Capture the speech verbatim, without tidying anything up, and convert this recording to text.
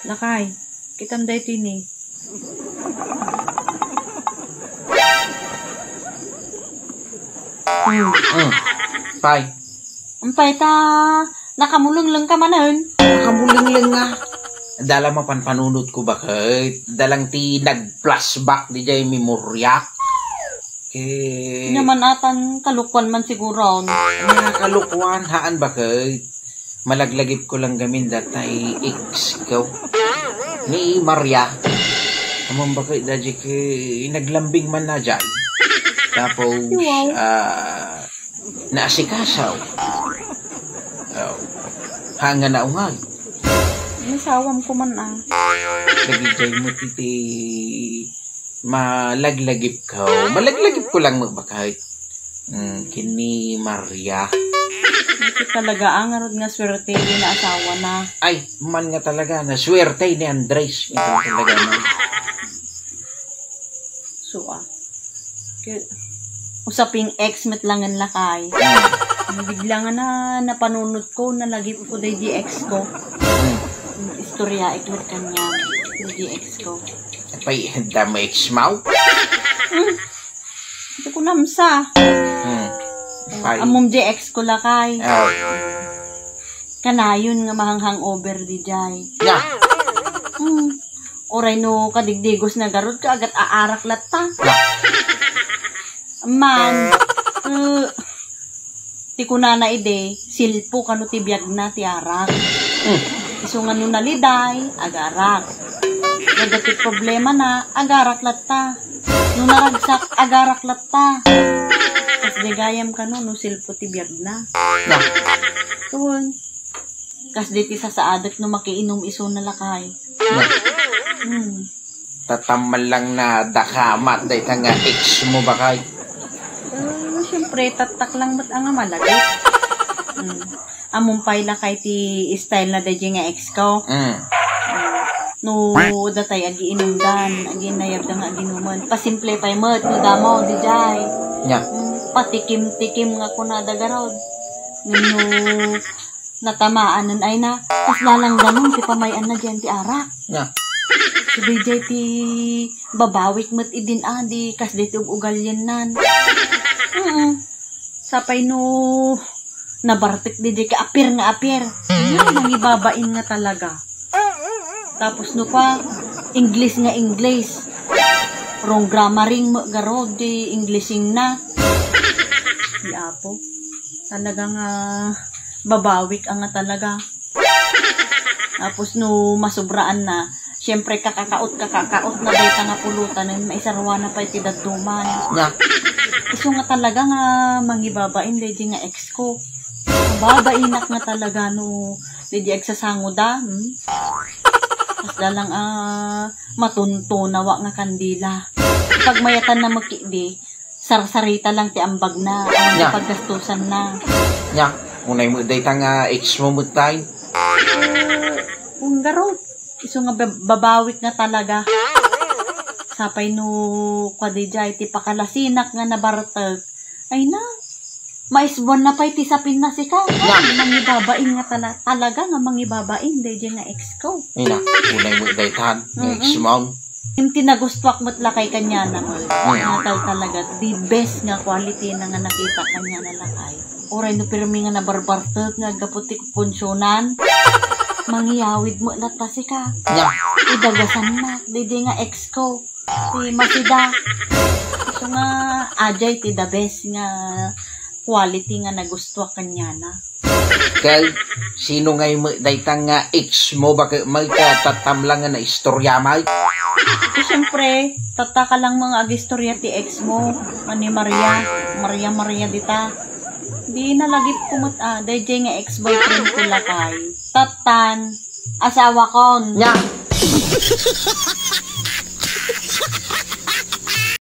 Lakay, kitam daytoy ni. Hmm. Hmm. Pay. Umpay ta, nakamulengleng ka manen. Nakamulengleng nga. Dala mapan panunot ko, baket. Dalang ti nag-flashback di jay memoryak. Ke- Naman atan kalukuan man siguro. Nga kalukuan, haan, baket. Malaglagip ko lang gamin datay ex ko. Ni Maria. Amang baket, daji ke naglambing man na dyan. Tapos, Wow. ah, naasikasaw. Oh. Hanga na ungag. Nasawam ko man, ah. Lagi jay mo titi malaglagip ko. Malaglagip ko lang magbakay. Mm, kini Maria. Ito talaga, ah, ngarud nga swerte ni na asawa na. Ay, man nga talaga, na swerte ni Andres. Ito talaga, no? So, ah. Ke-, usaping ex met langen, lakay. Hmm. Ano, bigla nga na, napanunot ko, nalagip ko day di ex ko. Hmm. Hmm, istorya, ikot kanya, day di ex ko. Apay, damo ex mo? Hmm. Ito ko namsa. Hmm. Apay. Amom di ex ko, lakay. Oh. Kanayon nga mahang-hangover di jay. Nga. Hmm. Uray no kadigdigos na garud ka, agat aarak latta. Nga. Man, eh, ti kunana idi, silpo kano ti biag na ti arak. Hmm. Isu nga no naliday, agarak. Daga ti problema na, agarak latta. No naragsak, agarak latta. Kas di gayam kano, no silpo ti biag na. Nga. Tuon. Kas di ti sasaadek no makiinum isu na, lakay. Nga. Hmm. Tatamman lang na dakamat dayta nga ex mo, bakay. Eh, siyempre, tattak lang met nga malagip. Hmm. Amon pay lakay ti style na daydi nga ex ko. Mm. Hmm. No, datay agiinumdan, aginayabda nga aginuman. Pasimple pay met, no damo, di jay. Nya. Hmm. Patikim-tikim nga kunada garud. No, natamaanen ay na, kasla lang danum ti pamay-an na diyan ti arak. Nya. So, di jay ti babawik met idin a, di kas di ti ug-ugalyennan. Mm. Sapay no nabartek di jay ka apir nga apir. Mangibabain nga talaga. Tapos no pa, English nga English. Wrong grammar-ing met garud di English-ing na. Di apo. Talaga nga babawik a nga talaga. Tapos no masubraan na, siyempre kakakaot, kakakaot na dayta nga pulutan, maisaruana pay ti dadduman. Nya. Isu nga talaga nga mangibabain daydi nga ex ko. Babainak nga talaga no daydi agsasangoda, hmm? Kasla lang, ah, matuntunawa nga kandila. Pagmayatanna met ketdi, sarsarita lang ti ambagna, awan ti Nya. paggastusanna. Nya, unay met dayta nga ex mo met tay? Unggarot. Isu nga bab-, babawik nga talaga. Sapay no kua di jay ti pakalasinak nga nabartek. Ay na, maisbuanna pay ti sapinna sika. Nya. Mangibabain nga tala-, talaga nga mangibabain daydi nga ex ko. Ay na, unay met daytan, nga Mm-mm. ex mo. Iti nagustuak met lakay kaniana met. Mm. Nga tal-, talaga, the best nga quality na nga nakita kaniana lakay. Uray no pirmi nga nabarbartek nga aggapu ti punsionan, mangiyawid met latta sika. Nya. Idagasannak, daydi nga ex ko. Ti masida. So nga, ajay ti the best nga quality nga nagustuak kaniana. Kel, sino ngay met dayta nga ex mo, baket met ka tatamlang nga naistorya met? Ti siyempre, tattaka lang nga agistorya ti ex mo, nga ni Maria, Maria, Maria dita. Di nalagip ko met, ah, dayjay nga ex-boyfriend ko lakay. Tattan, asawa kon. Nya.